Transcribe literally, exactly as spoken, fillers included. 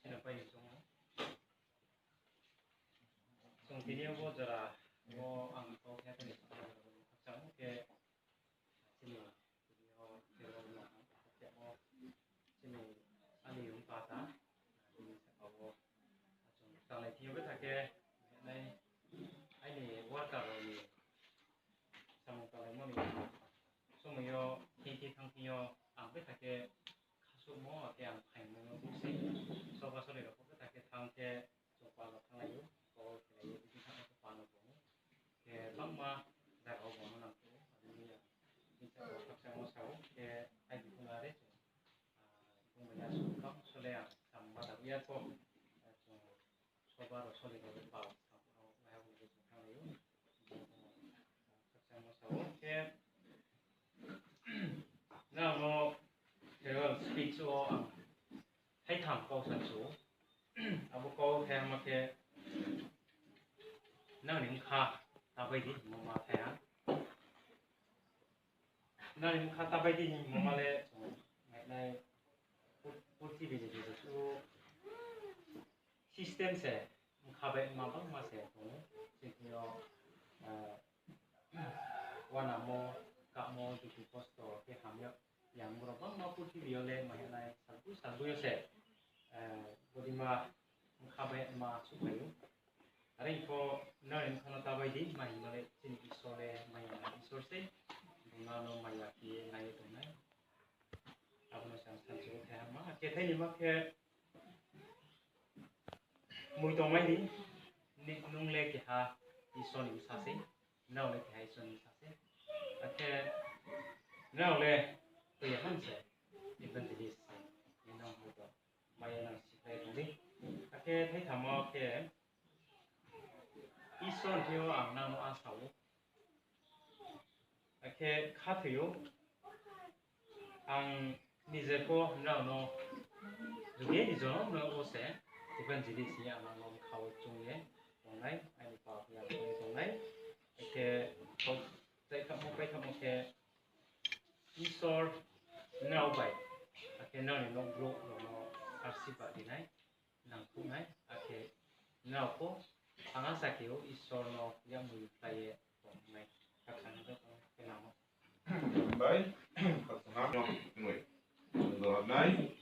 Pai ni chung. Chung tini yo bo jora wo ang kau khe tini sa jora wo khakchang khe chini tini yo khe wo no ang khe wo chini ani mpata, tini saka wo chung tanglai thing yo betha khe nai aini worker rao ni samung tanglaimo ni somoi yo thing thing thanng thing yo ang betha khe khasuhmo khe ang phaimo no busi soba sori rao pho betha khe thanng khe chung pal no thannglai ou, kau khelai ou, bini thang khe pal no tong ou. Khe bangma zaga wo bung no nang tong ou, abo ni ya. Bini saka wo khakchangmo sa ou, khe ai bikung are chung, bung bai ya sukang sole ang samung bata ya pho, chung soba rao soli rao le pal samung rao waiha bo le chung thannglai ou. Khakchangmo sa ou khe, nang no farewell speech wo ang thaitham kau sa chu. Abo kau thaiha ma khe, nang ni bkha ta bai di hingmo ma thaiha. Nang ni bkha ta bai di hingmo ma le chung nainai purthimbi ni jesuh system se bkha bai ma bangma se tong ou. Chini thing yo, uanamo, kahmo, dugu kosto khe hamya, yamo rao bangma purthimbi yo le ma hing nai salboi salboi yo se, bodeima bkha bai ma suhphai ou. Are pho nang ni bkha no ta bai di ma hingmo le chini Isor le maya nang Isor sei, bung no maya khe ye nai ye tongnai. Abo no se ang sanchu thaiha ma, akhe thaini ma khe, mui tongmai di, ni-, nung le keha Isor ni bsa sei, nrao le keha Isor ni bsa sei. Akhe nrao le tui ya han se, evangelist se, nrao le to maya nang sikhlai tong di. Akhe thaitham wo khe, Isor ni thing yo ang nang no asa ou. Akhe khathoi ou, ang nije pho nrao no, juge ni jonom no wo se, evangelist hing ye ang nang no bkha wo choung ye tongnai, aini pap ya choung ye tongnai. Akhe, kau, chaikhamo, paithamo khe, Isor nrao bai, akhe nrao ni nouh brouh rao no arsiba rinai, nangkhruhnai, akhe nrao pho ang asa khe ou Isor no yakmui khlai ye tongnai. Khakchang ha khe nang no. Bai, khakchang ha no, noi. Chung dohor nai.